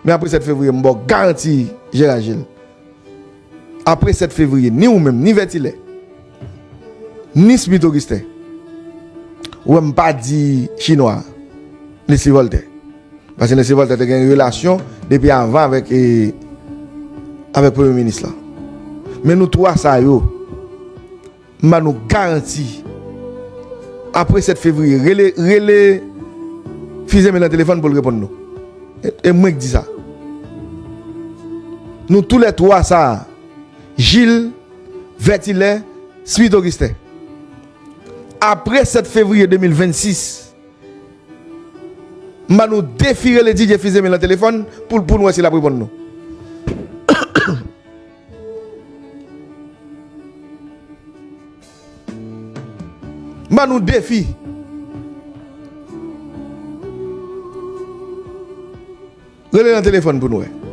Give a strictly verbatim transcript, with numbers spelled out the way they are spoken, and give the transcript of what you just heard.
Men apre sèt fevriye, m ba w garanti, Gérard Gilles. Apre sèt fevriye, ni ou menm, ni Vètilè, ni Smith Augustin, ou wè m pa di Chinwa, Nesly Voltaire. Paske Nesly Voltaire te gen relasyon depi avan avèk, e, avèk Premye Minis la. Men nou twa sa yo, m ba nou garanti. Apre sèt fevriye, rele, rele Fils Aimé nan telefòn pou l reponn nou. E, e mwen k di sa. Nou toulètwa sa, Gilles, Vètilè, Smith Augustin. Apre sèt fevriye de mil vennsis, m ba nou defi rele Didier Fils Aimé nan telefòn pou, pou n wè si l ap reponn nou. M ba nou defi. Rele nan telefòn pou n wè.